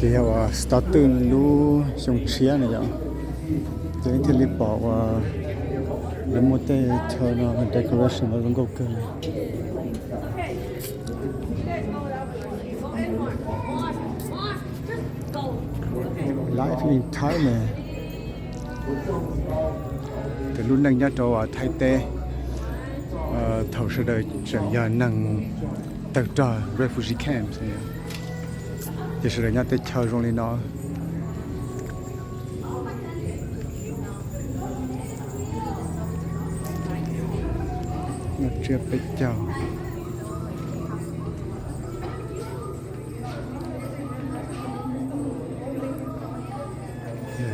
Yog uas xov tooj twj lub xyoo tshiab na yom, ces thiaj li pom uas lawv muaj tej chaw no decoration los zoo nkauj kawg li. Life in Thailand, tus lub neej nyob rau Thaib teb thaum sawv daws tseem yog neeg tawg rog refugee camp, ces sawv daws nyob tej chaw zoo li no. Tsiab peb caug.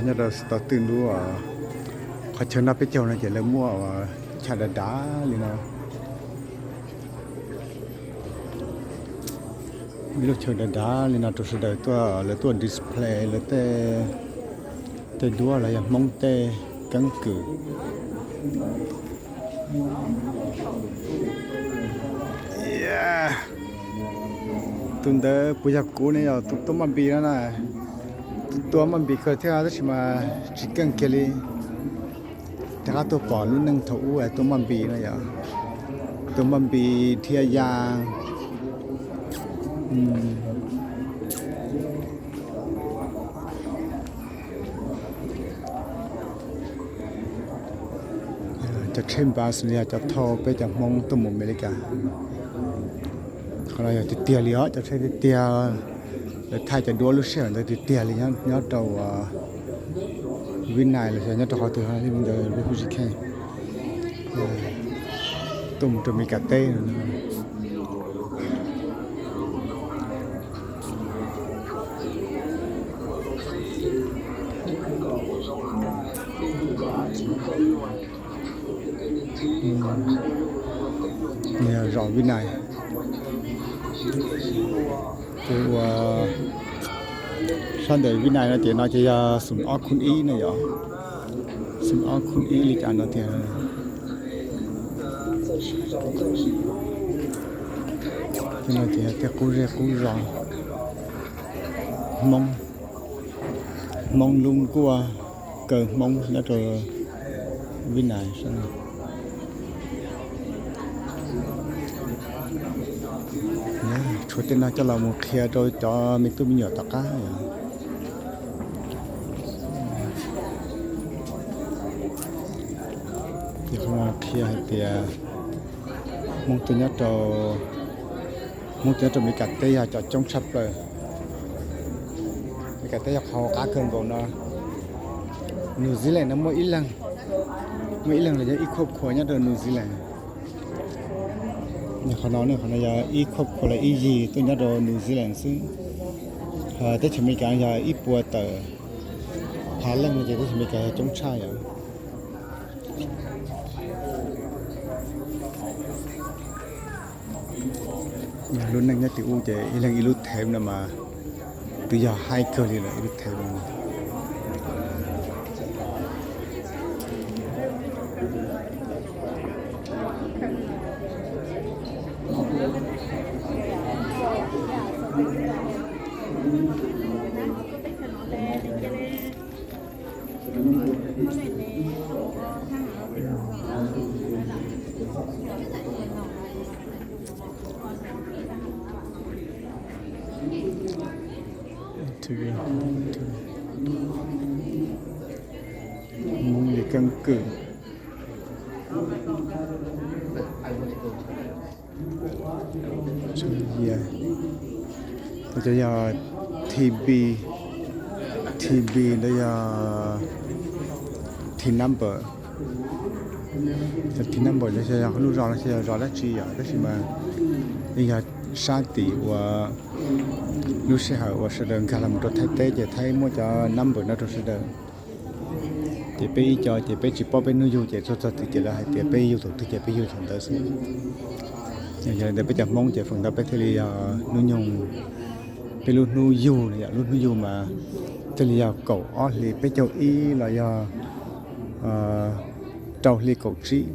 Nyob rau xov tooj twj lub, qhov chaw noj peb caug no ces lawv muaj chaw dav dav li no. Ib lub chaw dav dav li no rau sawv daws tuaj, lawv tuaj display lawv tej, tej duab los yog Hmoob tej keeb kwm. Tus ntawd puas yog kuv ne, yog tus tua maj npis no na. Tus tua maj npis kawg thiab tab sis mas tsis keej kiag li. Rov qab tuaj pom lub neej thaum ub tua maj npis no yom. Tua maj npis dhia ya. Cov tsheb npas li yog cov thauj peb cov Hmoob tuaj mus Amelikas. Qhov no yog tiag tiag li os, cov tsheb tiag tiag. Lawv thaij cov duab lub sij hawm ntawd tiag tiag li nyob rau Vib Nais los yog nyob rau qhov twg li ntawd, refugee camp, tuaj mus rau Amelikas teb no. Yog zos Vib Nais, ces uas sab ntawm Vib Nais no ces no ces yog xoom ob khun ib no yom, xoom ob khun ib li cas no tiag. Tej no ces yog tej qub zej qub zos Hmoob, Hmoob lub nkuaj, kaw Hmoob nyob rau Vib Nais sab no. Tshuav tej no coj los mus qhia rau cov me tub me nyuam tom qab. Ces qhov no qhia hais tias Hmoob tuaj nyob rau, Hmoob tuaj nyob rau Amelikas teb yog coob tshaj plaws. Amelikas teb yog qhov qab kawg nkaus no. New Zealand no muaj ib leeg, muaj ib leeg los yog ib khuab khua nyob rau New Zealand. Qhov no, qhov no yog ib khuab khua los ib yig tuaj nyob rau New Zealand xwb. Teb chaws Amelikas yog ib puas tawm phav leej no ces teb chaws Amelikas yog coob tshaj yom. Lub neej nyob tim ub ces ib leeg ib lub thev no mas twb yog haib kawg li lawm ib lub thev no. Hmoob li keeb kwm. Cov yog T B, T B ntawd yog T number. Cov T number no xyov yog lub zos no xyov yog zos dab tsi yom, tab sis mas yeej yog sab tim uas lub sij hawm uas sawv daws nkag los mus rau Thaib teb ces Thaib muab cov number no rau sawv daws. Ces peb ib co ces peb tsis paub peb hnub yug ces txog txog twg ces lawv hais tias peb yug thaum twg ces peb yug thaum ntawd xwb. Yog li ntawd peb cov Hmoob ces feem ntau peb thiaj li yog hnub nyoog, peb lub hnub yug no yom, lub hnub yug mas thiaj li yog kaum ob hli peb caug ib los yog rau hli kaum tsib.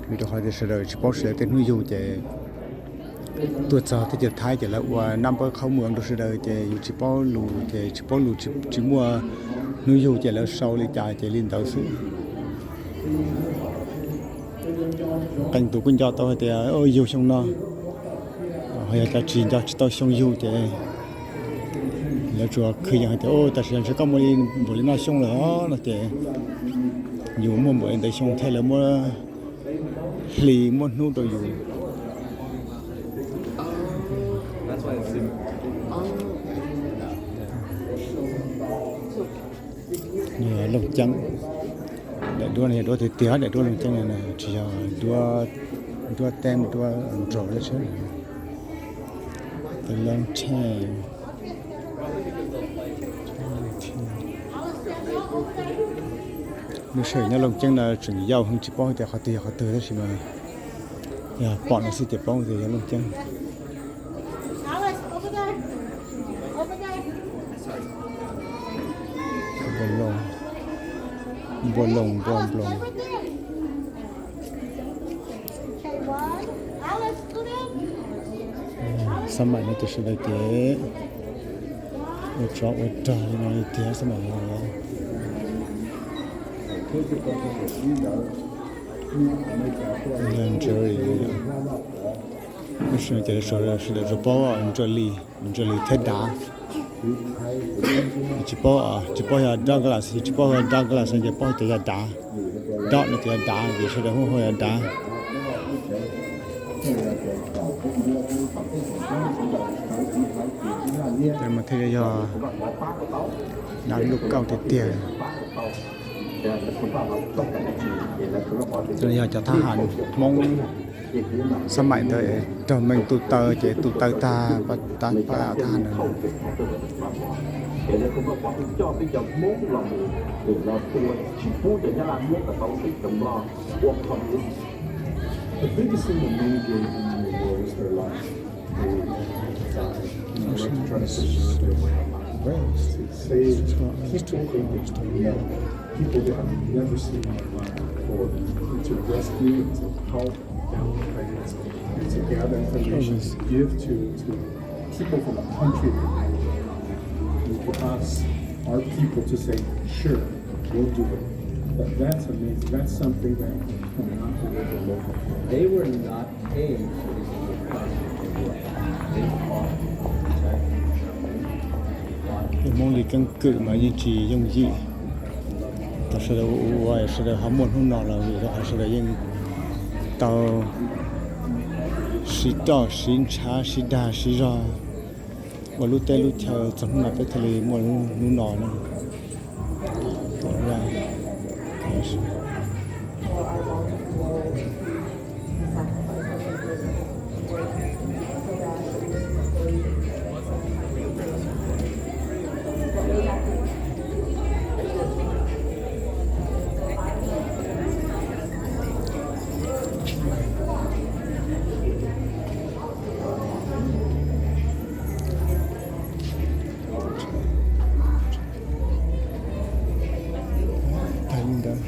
Vim rau qhov tias sawv daws tsis paub sawv daws tej hnub yug ces Tuaj txog teb chaws Thaib ces lawv ua nab npawb qhov muag rau sawv daws ces yus tsis paub lus ces tsis paub lus tsis muaj hnub yug ces lawv sau li cas ces li ntawd xwb. Qee tus kuj nco tau hais tias yug xyoo no, ho yog cov tsis nco tsis tau xyoo yug ces lawv tsuas khwv yees hais tias tam sim no ntshe koj muaj li npaum li no xyoo lawm os no ces yus muaj npaum li ntawd xyoo thiab lawv muab hli muab hnub rau yus. Looj ceeb, daim duab no yog duab tiag tiag, daim duab Looj Ceeb no tsis yog duab teb duab nraug dab tsi. Lub sij hawm nyob Looj Ceeb no tseem yau heev tsis paub tias qhov twg yog qhov twg tab sis mas yog pom no xwb ces paub tias yog Looj Ceeb. Npua Looj, npua Looj, npua nploos. Xab maim no ces sawv daws ces ua tsov ua rog li no li tiag xab maim no. Ntsa li, lub sij hawm ces sawv daws tsuas paub ntsa li, ntsa li thiab dav. Tsis paub, tsis paub yog Douglas, tsis paub yog Douglas no ces paub tias yog dav. Dog no ces yog dav, ces sawv daws hu hu yog dav. Mas thiaj li yog dav lub kauj tiag tiag. Yog cov thab ham Hmoob xab maim ntawd raug meej tu taw ces tu taw tag, pab thab ham ntawd. The biggest thing that many gave in the war was their life. They died. You know, like, to try to save their way of life. To save people from, you know, people they have never seen in their life before. And to rescue and to help down the drains and to gather information to give to, to people from a country that they don't know. And for us, our people to say, sure, we'll do it. That, that's amazing. That's something that we cannot overlook. They were not paying for this kind of work. They fought to protect and defend. Tus Hmoob li keeb kwm mas yeej tsis yooj yim. Thaum sawv daws ua ua sawv daws ho muaj hnub no los vim rau qhov sawv daws yeej tau siv roj siv ntshav siv dag siv zog ua lub teb lub chaw txog hnub no peb thiaj li muaj hnub no na. Tag li ntawd.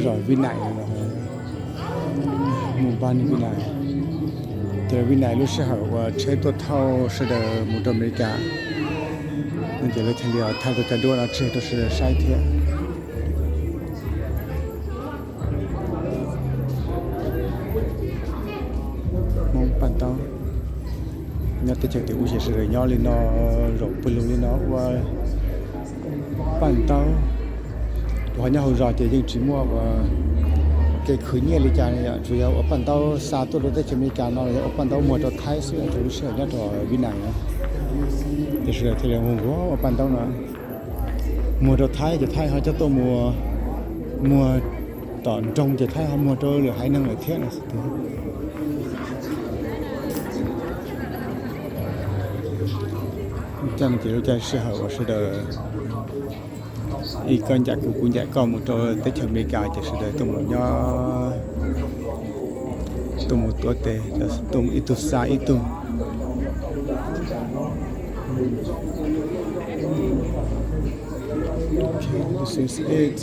Zos Vib Nais, mus npaj Vib Nais. Ces Vib Nais lub sij hawm uas tsheb tuaj thauj sawv daws mus rau Amelikas, no ces lawv thiaj li thaij tau cov duab no tseg rau sawv daws saib thiab. Hmoob Paj Taub nyob teb chaws tim ub ces sawv daws nyob li no, zaum pw lug li no ua Paj Taub. Tus ho nyob hauv zos ces yeej tsis muaj ua kev khwv nyiaj li cas, tsuas yog ua Paj Taub xa tuaj rau teb chaws Amelikas no los yog ua Paj Taub muag rau Thaib xwb, tsuas lub sij hawm nyob rau Vib Nais no ces sawv daws thiaj li hu ua Paj Taub no. Muag rau Thaib ces Thaib ho coj tuaj muag, muag tom nroog ces Thaib ho muag rau lwm haiv neeg lawm thiab no xwb tiag. Coj no ces lub caij sij hawm uas sawv daws, ib koj ncaim kuv, kuv ncaim koj mus rau teb chaws Amelikas ces sawv daws tuaj mus nyob, tuaj mus tuav tes, tuaj mus ib tug xa ib tug. Okay, this is it.